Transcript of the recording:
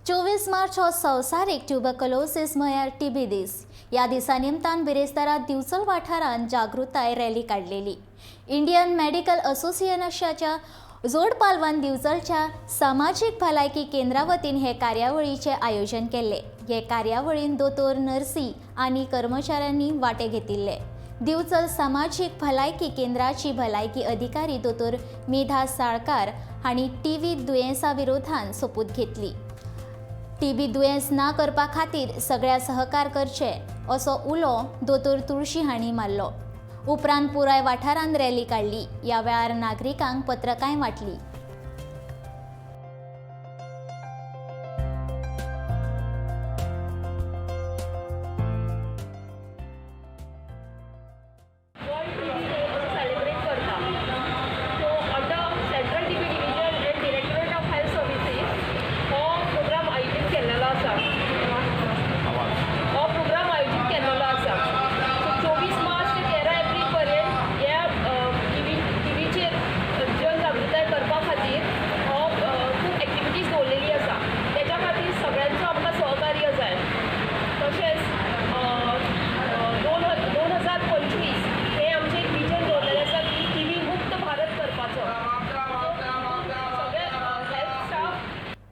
24 मार्च हो संवसारीक ट्युबरकुलोसिस म्हळ्यार टीबी दीस. ह्या दिसा निमतान बिरेस्तारा दिवचल वाठारांत जागृताय रॅली काडलेली. इंडियन मेडिकल असोसिएशनाच्या जोड पालवान दिवचलच्या सामाजीक भलायकी केंद्रा वतीन हे कार्यावळीचें आयोजन केल्लें. हे कार्यावळीन दोतोर, नर्सी आनी कर्मचाऱ्यांनी वांटे घेतिल्ले. दिवचल सामाजीक भलायकी केंद्राची भलायकी अधिकारी दोतोर मेधा साळकार हांणी टीबी दुयेंसा विरोधान सोपूत घेतली. टीबी दुयेंस ना करपा खातीर सगळ्या सहकार करचे असो उलो दोतोर तुळशी हांणी मारलो. उपरांत पुराय वाठारांत रॅली काडली. ह्या वेळार नागरिकांक पत्रकांय वांटली.